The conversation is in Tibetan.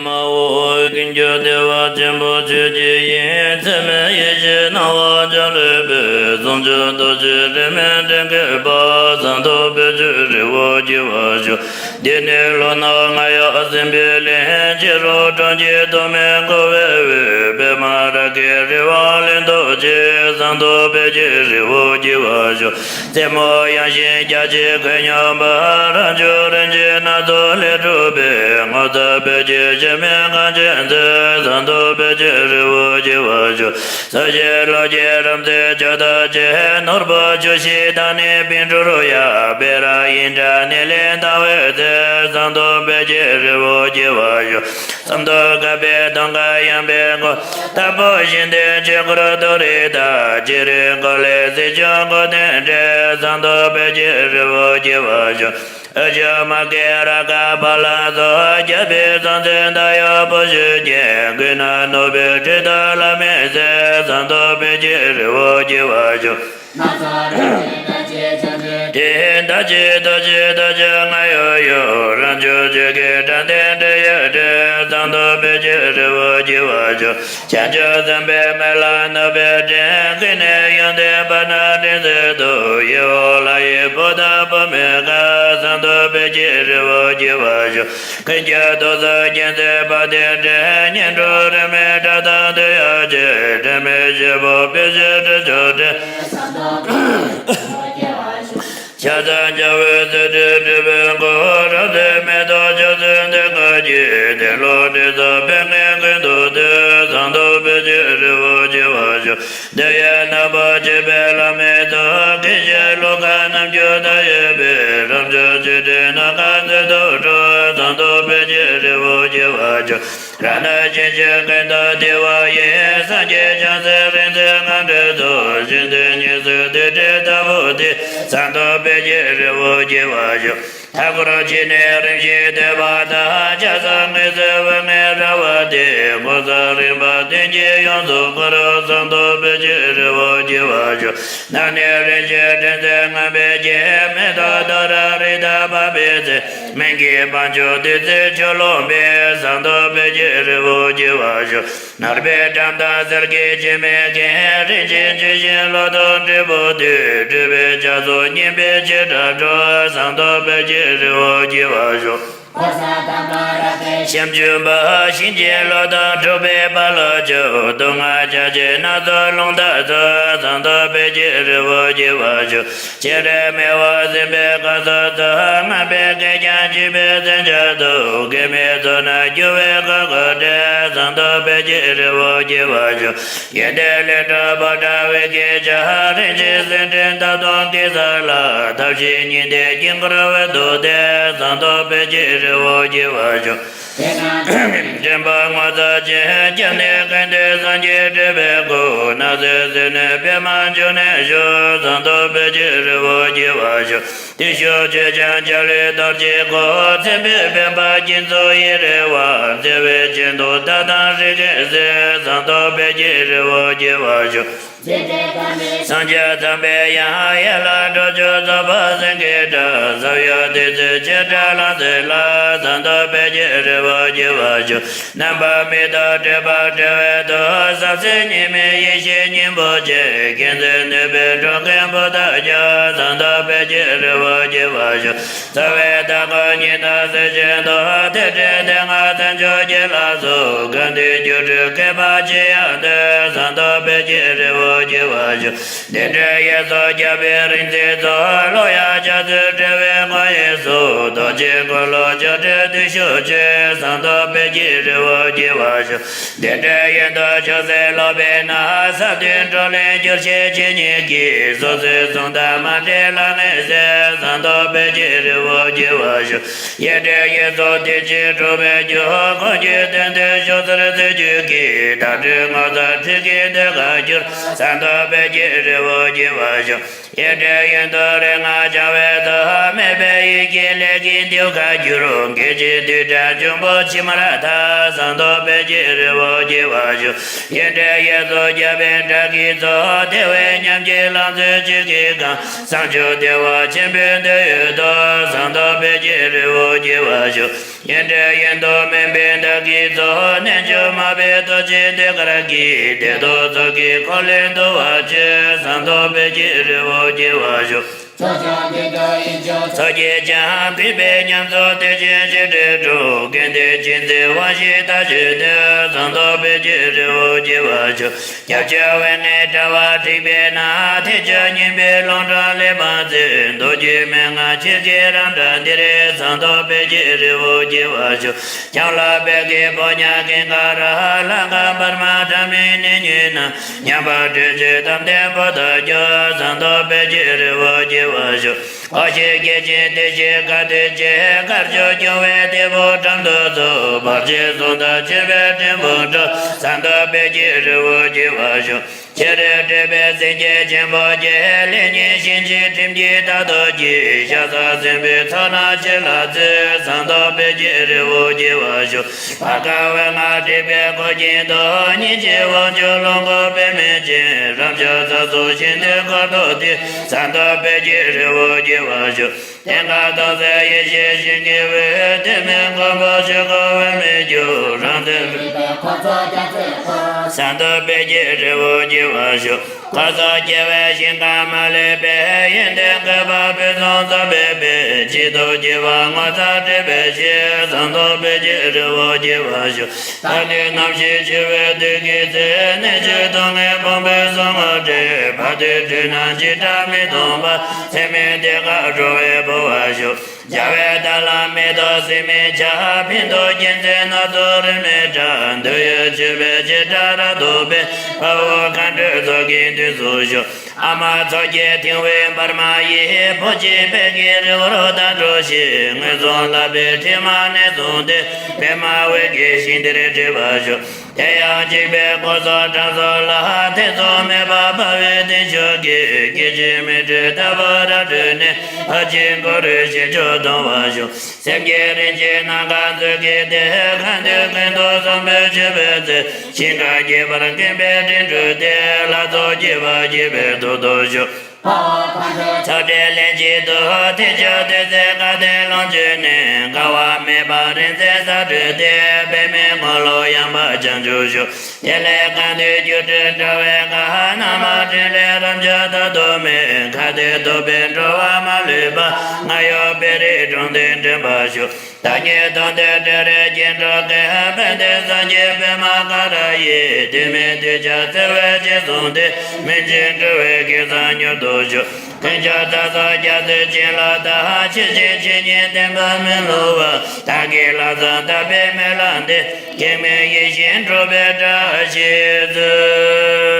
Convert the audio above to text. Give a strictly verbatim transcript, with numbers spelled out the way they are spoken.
མ་འོ། ཀུན་ཁྱབ་བདེ་བ་ཆེན་པོ་ཆོས་ཀྱི་དབྱིངས། ཚད་མེད་ཡེ་ཤེས་སྣང་བ་རྒྱ་ལས་འཕེལ། བྱང་ཆུབ་རྡོ་རྗེ་དྲི་མེད་སྤྲིན་གྱི་དཔལ། ཟངས་མདོག་དཔལ་གྱི་རི་བོ་རྒྱས་པར་ཤོག། འདི་ནི་ལོ་ནག་རྔ་ཡབ་སྲིན་པོའི་གླིང་། ཕྱི་རོལ་གྲོང་ཁྱེར་ཐོགས་མེད་འགོ་བའི་དབུས། པདྨ་རཱ་གའི་རི་བོ་ལེགས་མཐོ་ཅན། ཟངས་མདོག་དཔལ་གྱི་རི་བོ་རྒྱས་པར་ཤོག། རྩེ་མོ་ཡངས་ཤིང་རྒྱ་ཆེ་ཁོད་སྙོམས་པ། རབ་འབྱམས་རིན་ཆེན་སྣ་ཚོགས་ལས་གྲུབ་པའི། ངོ་མཚར་དཔལ་གྱི་བྱེ་མའི་ཁང་ཆེན་མཛེས། ཟངས་མདོག་དཔལ་གྱི་རི་བོ་རྒྱས་པར་ཤོག། ས་གཞི་ལོ་ཀའི་རབ་མཛེས་ལྕགས་ཐག་ཆད། ནོར་བུ་ཆུ་ཤེལ་དང་ནི་པཎ་གྲུར་ཡང་། བཻ་ར་ཨིནྡྲ་ནཱི་ལས་དང་འོད་ཟེར། ཟངས་མདོག་དཔལ་གྱི་རི་བོ་རྒྱས་པར་ཤོག། ཟངས་མདོག་དཀར་པོའི་གདོང་ཁ་ཡངས་པའི་སྒོ། དྭགས་པོ་ཤིང་རྟའི་ཆོས་འཁོར་རྡོ་རིགས་དང་། བྱེ་རིགས་འཁོར་ལོའི་གཟི་བྱུར་མགོ་སྟོད་འདྲེས། ཟངས་མདོག་དཔལ་གྱི་རི་བོ་རྒྱས་པར་ཤོག། ཨ་ཞ་མ་ཀེ་ར་ཀ་པ་ལ་སོགས། རྒྱལ་པོའི་ཟང་ཟིང་མདའ་ཡི་སྤོས་ཤུགས་ཀྱིས། མགུལ་ནག་ནོར་བུའི་ཁྲི་གདུགས་ལ་མི་གསལ། ཟངས་མདོག་དཔལ་གྱི་རི་བོ་རྒྱས་པར་ཤོག། སྣ་ཚོགས་རིན་ཆེན་ཟླ་གཅིག་ཆར་འབེབས་སྤྲིན། ཟླ་གཅིག་ཟླ་གཅིག་ཟླ་གཅིག་རྔ་ཡབ་ཡུག། རབ་འབྱམས་ཆོས་ཀྱི་སྒྲ་སྙན་སྒྲ་ཡི་སྒྲས། ཟངས་མདོག་དཔལ་གྱི་རི་བོ་རྒྱས་པར་ཤོག། བྱང་ཆུབ་སེམས་དཔའི་མོད་ལ་ནུབ་པའི་སྤྲིན། ཀུན་ནས་ཡོངས་འདུས་བར་སྣང་སྤྲིན་ཟེར་དུ། ཡིད་འོང་ལྷ་ཡི་བུ་དང་བུ་མོའི་ཁ། ཟངས་མདོག་དཔལ་གྱི་རི་བོ་རྒྱས་པར་ཤོག། ཀུན་ཁྱབ་ཏུ་སོགས་མཁྱེན་བརྩེ་དཔལ་ལྡན་འདྲེན། སྙན་སྒྲོག་རིས་མེད་སྒྲ་དང་ཐོས་ཡང་ཆེ། དྲི་མེད་བཞད་པོ་དཔལ་གྱི་དྲི་ཆབ་འདྲེན། ཟངས་མདོག་དཔལ་གྱི་རི་བོ་རྒྱས་པར་ཤོག། ཤ་ཟ་རྒྱལ་པོའི་ཟས་བྲིས་སྤྲུལ་པའི་སྐུ། རབ་མཛེས་མེ་ཏོག་ཆུ་སྲིན་དུད་ཀྱི་རྒྱུད། ཏེ་ལོ་དྲི་ཟ་ཕན་ངེས་ཀུན་ཏུ་སྟོན། ཟངས་མདོག་དཔལ་གྱི་རི་བོ་རྒྱས་པར་ཤོག། འདོད་ཡོན་རྣམ་པར་སྤྱོད་པའི་ལྷ་མིའི་ཚོགས། མཁས་བཞིའི་གླུ་ཁ་རྣམ་འགྱུར་མཐའ་ཡས་པའི། རབ་འབྱམས་ཆོས་སྤྲིན་ནམ་མཁའ་མཛོད་དུ་འཁྲུངས། ཟངས་མདོག་དཔལ་གྱི་རི་བོ་རྒྱས་པར་ཤོག། རཏྣ་ཅན་ཞིང་ཀུན་ཏུ་བརྟན་པ་ཡི། སངས་རྒྱས་བྱང་སེམས་རིག་འཛིན་རྔམ་སྤྲུལ་ཚོགས། ཞིང་དུ་ཉེ་སྲིད་དུད་འགྲོའི་བདག་པོ་སྟེ། ཟངས་མདོག་དཔལ་གྱི་རི་བོ་རྒྱས་པར་ཤོག། མཐའ་འཁོར་ཕྱི་ནས་རིམ་བཞིན་བསྟོད་པ་དང་། ལྕགས་སྲང་ངོས་ཟིན་དབུ་སྔས་ར་བ་སྟེ། སྒོ་གསུམ་རིམ་པ་བདུན་གྱིས་ཡོངས་སུ་བསྐོར། ཟངས་མདོག་དཔལ་གྱི་རི་བོ་རྒྱས་པར་ཤོག། ནགས་ནི་རིན་ཆེན་སྤྲིན་གསེབ་རྔམ་པའི་རྒྱན། མེ་ཏོག་ཏུ་ར་རི་དྭགས་འཕགས་པའི་རྩེ། སྨན་གྱི་བང་མཛོད་བདུད་རྩིའི་ཆུ་ཀླུང་འབེབས། ཟངས་མདོག་དཔལ་གྱི་རི་བོ་རྒྱས་པར་ཤོག། ནར་བའི་འགྲམ་དང་གསེར་གྱི་བྱེ་མའི་རྒྱན། རིན་ཆེན་ཆུ་ཤེལ་ལོ་ཏོག་འབྲས་བུ་དུད། སྤྲུལ་པའི་ལྕགས་སོགས་སྙན་པའི་ཆེ་ཕྲ་སྒྲོག། ཟངས་མདོག་དཔལ་གྱི་རི་བོ་རྒྱས་པར་ཤོག། ཤམ་འཇུག་པ་ཤིང་གི་ལོ་ཏོག་འཁྲུགས་པའི་པ་ལ་ཕྱུག། དུག་ལྔ་ཆ་བྱད་སྣ་ཚོགས་རླུང་རྟ་ཚོགས། ཟངས་མདོག་དཔལ་གྱི་རི་བོ་རྒྱས་པར་ཤོག། སྤྱན་རས་མི་བོ་སྲིན་པོའི་ག་ཟུག་སོགས། རྔམ་པའི་གད་རྒྱངས་འཇིགས་པའི་མཚོན་ཆ་གཏུབས། མགོན་མེད་ཚོགས་རྣམས་རྒྱུ་བའི་གོ་སྐབས་སྤྲད། ཟངས་མདོག་དཔལ་གྱི་རི་བོ་རྒྱས་པར་ཤོག། ཡོན་ཏན་ལས་གྲུབ་བྷ་དྲ་བི་ཀའི་ཆར། རིན་ཆེན་སེང་ཕྲེང་འདབ་སྟོང་གེ་སར་ལ། ཐབས་ཤེས་ཉི་ཟླའི་དཀྱིལ་འཁོར་འོད་དུ་ལྡན། ཟངས་མདོག་དཔལ་གྱི་རི་བོ་རྒྱས་པར་ཤོག། འདྲེན་པ་ངོ་མཚར་ཅན། སྐྱབས་གནས་ཀུན་འདུས་སངས་རྒྱས་སྤྲུལ་པའི་སྐུ། སྣང་སྲིད་ཟིལ་གནོན་པདྨ་འབྱུང་གནས་བཞུགས། ཟངས་མདོག་དཔལ་གྱི་རི་བོ་རྒྱས་པར་ཤོག། བདེ་གཤེགས་ཆོས་འཆང་འཇའ་ལུས་རྡོ་རྗེའི་སྐུ། མཚན་དཔལ་འཕན་པ་སྐྱེད་མཛད་ཡེ་རེ་བ། མཛད་པའི་སྤྱན་སྟོབས་མཐའ་དང་རིགས་ཀྱི་གཟིགས། ཟངས་མདོག་དཔལ་གྱི་རི་བོ་རྒྱས་པར་ཤོག། སངས་རྒྱས་དམ་པའི་དབྱངས་ཡན་ལག་ཁྲོ་ཆུ་རྫོགས་པ་སེང་གེའི་སྒྲ། ཟབ་ཡངས་བདུད་རྩིའི་ཆེ་ཕྲ་ལམ་སེང་ལ། ཟངས་མདོག་དཔལ་གྱི་རི་བོ་རྒྱས་པར་ཤོག། རྣམ་པར་མེ་ཏོག་བཀྲེས་པ་བཀྲེས་པའི་ཐུགས། ཟབ་གསལ་གཉིས་མེད་ཡེ་ཤེས་སྙིང་པོ་ཆེ། མཁྱེན་བརྩེ་ནུས་པའི་འགྲོ་མགོན་པོ་དང་མཉམ། ཟངས་མདོག་དཔལ་གྱི་རི་བོ་རྒྱས་པར་ཤོག། རྩ་བའི་མཐའ་འཁོར་ཉི་ཟླ་གཟི་བརྗིད་དང་། མཐའ་བྲལ་གདན་ལྔ་དལ་འབྱོར་གྱི་ལྷ་ཚོགས། གང་འདུལ་སྒྱུ་འཕྲུལ་མཁས་པ་ཆེ་ཡང་ཐོས། ཟངས་མདོག་དཔལ་གྱི་རི་བོ་རྒྱས་པར་ཤོག། བདེ་འབྲེལ་གཡས་སུ་རྒྱལ་པོའི་རིག་འཛིན་ཚོགས། ཀླུ་ཡང་ཕྱག་མཛོད་དྲིལ་བུའི་ཁོར་ཡུག་སོགས། རྡོ་རྗེ་འཁོར་ལོ་ཆོ་འཕྲུལ་བདུད་ཕྱོགས་ཆོས། ཟངས་མདོག་དཔལ་གྱི་རི་བོ་རྒྱས་པར་ཤོག། བདེ་འབྲེལ་གཡོན་དུ་མཆོག་སྲེད་ལོག་པའི་ནགས། ས་བདུན་འགྲོ་ལས་སྒྱུར་བྱེད་ཆོས་ཉིད་ཀྱི། སོ་སོའི་གསུང་དང་མ་འདྲེས་ལམ་ལྔའི་ཟེར། ཟངས་མདོག་དཔལ་གྱི་རི་བོ་རྒྱས་པར་ཤོག། ཡེ་འབྲེལ་གཡས་སུ་བདེ་གཤེགས་འཁྲུགས་པའི་རྒྱུ། ཁོང་རྒྱུད་དོན་མཐུན་ཕྱོགས་སུ་རྩོད་རྒྱུད་ཀྱི། དག་སྒྲུབ་ངོ་མཚར་ཁྲིད་ཀྱི་ཟློས་གར་བསྒྱུར། ཟངས་མདོག་དཔལ་གྱི་རི་བོ་རྒྱས་པར་ཤོག། ཡེ་འབྲེལ་གཡོན་དུ་རིགས་ལྔ་འཆང་བའི་ཚོགས། མེད་པའི་ཡུལ་གྱི་ལས་ཀྱི་ཟློས་གར་བསྒྱུར། དགེ་ ཀྱི་དུས་དགྲ་འབྱུང་པོ་ཕྱི་མར་ཐར། ཟངས་མདོག་དཔལ་གྱི་རི་བོ་རྒྱས་པར་ཤོག། ཡིད་འདྲེན་གཡས་སུ་རྒྱལ་བའི་བྲག་གི་མཚོ། བདེ་བའི་ཉམས་ཀྱིས་ལང་ཚོའི་ཆུ་སྐྱེས་གང་། བསང་ཆུ་བདེ་བ་ཆེན་པོའི་འདོད་ཡོན་དུ། ཟངས་མདོག་དཔལ་གྱི་རི་བོ་རྒྱས་པར་ཤོག། ཡིད་འདྲེན་གཡོན་དུ་སྨིན་པའི་བདག་གི་གཙོ། རྣལ་འབྱོར་མ་དཔལ་རྡོ་རྗེ་ཟློས་གར་གྱིས། བདེ་ཏོག་ཙོག་གི་འཁོར་ལོས་འདུལ་བར་བྱེད། ཟངས་མདོག་དཔལ་གྱི་རི་བོ་རྒྱས་པར་ཤོག། ཚོགས་ཀྱང་ཕུན་པའི་ཉམས་སུ་བསྟོད་ཅིང་བྱེ་བྲག་སྒྲོག། དགེ་འདུན་ཆོས་འཛིན་དབང་བཞིའི་མཐའ་བཅད་དེ། ཟངས་མདོག་དཔལ་གྱི་རི་བོ་རྒྱས་པར་ཤོག། སྐྱབས་བཅོལ་བའི་ནད་དྲག་པ་འཁྲིགས་པས་ན། ཐེག་ཆོས་ཉན་པའི་ལུང་དྲངས་ལེགས་པར་མཛད། མདོ་རྒྱུད་མན་ངག་ཆོས་ཀྱི་རབ་འབྲིང་འདིར། ཟངས་མདོག་དཔལ་གྱི་རི་བོ་རྒྱས་པར་ཤོག། ཞབས་ལ་དཔལ་གྱི་ཕོ་ཉ་ཀུན་དགའ་ར། ལྷ་ཁང་འབར་མ་སྒྲ་མེད་ནི་ཉུལ་ན། ཉམས་པ་སྤྲུལ་གྱི་དམ་ལྡན་པོ་དག་གྱུར། ཟངས་མདོག་དཔལ་གྱི་རི་བོ་རྒྱས་པར་ཤོག། ཀོ་ཤའི་སྐད་ཅན་དེ་བཞིན་དགའ་སྟོན་བྱེད། དཀར་ཕྱོགས་སྐྱོང་བའི་དེད་དཔོན་སྒྲོམ་དུ་ཚུད། བར་ཆད་སྲུང་དང་མཆོད་པའི་སྤྲིན་ཕུང་འཁྲིགས། ཟངས་མདོག་དཔལ་གྱི་རི་བོ་རྒྱས་པར་ཤོག། ཆེ་རིང་སྤྲུལ་པའི་སེང་གེ་ཆེན་པོ་ཀྱེ། ལེགས་ཉེས་ཞི་བྱེད་ཁྲིམས་ཀྱི་མཐའ་སྟོབས་ཀྱིས། ཤ་ཟ་སྲིན་པོའི་ཚོགས་རྣམས་ཕྱི་ལ་བཙོས། ཟངས་མདོག་དཔལ་གྱི་རི་བོ་རྒྱས་པར་ཤོག། བ་ག་བའི་ང་སྒྲིབ་པའི་གོ་རྒྱན་དུ། ཉིན་བྱེད་དབང་ཕྱུག་ལོངས་སྐུ་པདྨས་བརྒྱན། རབ་འབྱམས་ས་གསུམ་ཞིང་དུ་འཁོར་དུ་བསྟན། ཟངས་མདོག་དཔལ་གྱི་རི་བོ་རྒྱས་པར་ཤོག། སྟེང་ཁ་སྟོང་གསལ་ཡེ་ཤེས་ཞིང་གི་འོད། དུས་མིན་མགོན་པོ་ཆོས་སྐུ་འོད་མི་འགྱུར། རང་དོན་རིག་པའི་འཁོར་ཚོགས་རྒྱ་མཚོའི་འཁོར། ཟངས་མདོག་དཔལ་གྱི་རི་བོ་རྒྱས་པར་ཤོག། འཁོར་ཚོགས་རྒྱལ་བའི་ཞིང་ཁམས་མ་ལུས་པའི། ཡོན་ཏན་བཀོད་པ་ཕུན་སུམ་ཚོགས་པའི་དཔལ། སྤྱི་ལྡོག་རྒྱས་པ་ངོ་མཚར་སྤྲུལ་པའི་ཞིང་། ཟངས་མདོག་དཔལ་གྱི་རི་བོ་རྒྱས་པར་ཤོག། ད་ནི་གནམ་ཞིག་ཆུ་བོའི་དུས་ཀྱི་ཚེ། གནོད་བྱེད་སྡུག་བསྔལ་ཕུང་པོའི་གསུམ་དབང་བྲལ། བར་དོའི་དུས་ན་འཇིགས་སྐྲག་མི་གདུང་བ། ཚེ་མེད་བདེ་དགའ་འགྲོ་བས་འབུལ་བར་ཤོག། རྒྱལ་བའི་དར་ལ་མེ་ཏོག་སིལ་མའི་ཆར། ཕན་འདོགས་རྒྱལ་མཚན་སྣ་ཚོགས་རིས་མེད་བཀྲ། འདོད་ཡོན་མཆོད་པའི་བྱེ་བྲག་རབ་ཏུ་འཕེལ། དཔའ་བོ་མཁའ་འགྲོའི་ཚོགས་ཀྱིས་མདུན་དུ་བཞུགས། ཨ་མ་མཚོ་སྐྱེས་ཐིམ་པའི་འབར་མ་ཡིས། ཕོ་སྐྱེས་དཔལ་གྱི་རི་བོར་བདག་འགྲོ་ཞིང་། ངན་སོང་བསླབ་པའི་དྲི་མ་ནད་གསུམ་སྟེ། པདྨ་འོད་ཀྱི་ཞིང་དེར་འཁྲིད་པར་ཤོག། དེ་ཡང་འཇིགས་པའི་རྐུན་སོགས་དགྲ་ཚོགས་ལ། ཐེ་ཚོམ་མེད་པར་དཔའ་བོས་བརྟན་བཞུགས་ཀྱིས། སྐད་ཅིག་མི་འཕྲོད་ལྟ་བུར་རབ་བགྲོད་ནས། ཕར་ཕྱིན་འཁོར་བའི་ཞེན་ཆགས་སྟོངས་པར་ཤོག། སེམས་ཀྱི་རིན་ཆེན་སྣ་ཁ་མཛོད་ཀྱི་སྟེང་། གང་འདུལ་ཀུན་ཏུ་བཟང་པོའི་མཆོད་པའི་རྫས། ཞིང་ཁམས་རྒྱས་པར་མཁྱེན་པའི་སྤྲིན་དྲུད་དེ། ལྷ་ཚོགས་བསྐྱེད་པ་བསྐྱེད་པའི་མཐུ་སྟོབས་ཤོག། དཔའ་བོ་མཁའ་འགྲོའི་ཚོགས་དྲན་ལན་གཅིག་ཏུ། ཐེག་མཆོག་ཐོས་སྲས་སྐལ་ལྡན་ལོངས་སྤྱོད་ནས། འགལ་བ་མེད་པར་རིང་བསྲེལ་ས་དྲོད་དེ། པདྨའི་འཁོར་ལོ་ཡངས་པར་བརྐྱང་བརྐྱང་ཤོག། དེ་ལས་གང་འདུལ་སྒྱུ་འཕྲུལ་དྲ་བའི་ཁ། རྣམ་པར་སྤྲིན་ལས་རབ་འབྱམས་མཐའ་ཐོབ་མའི། མཁའ་ལྡིང་ཐུབ་པའི་འགྲོ་བ་མ་ལུས་པ། རྔ་ཡབ་བེ་རི་སྒྲུང་ལྡན་འདྲེན་པར་ཤོག། བདག་ཉིད་དོན་ལྡན་སྤྲིན་རིས་སྐྱེ་འགྲོ་ཀུན། དཔལ་ལྡན་སངས་རྒྱས་པདྨ་ཀ་ར་ཡིས། དུས་མིན་འདོད་ཆགས་སེལ་བའི་རྗེས་བཟུང་སྟེ། སྨིན་ཅིང་གྲོལ་བའི་གེགས་བསལ་མྱུར་དུ་ཤོག། ཀུན་ཁྱབ་རྩ་བཟང་རྒྱ་མཚོའི་བྱིན་རླབས་དང་། ཆོས་ཀྱི་བཤེས་གཉེན་བསྟེན་པ་མི་བསླུ་བ། བདག་གི་ལམ་བཟང་དག་པའི་སྨོན་ལམ་འདི། གེགས་མེད་ཡིད་བཞིན་འགྲུབ་པའི་བཀྲ་ཤིས་སྩོལ།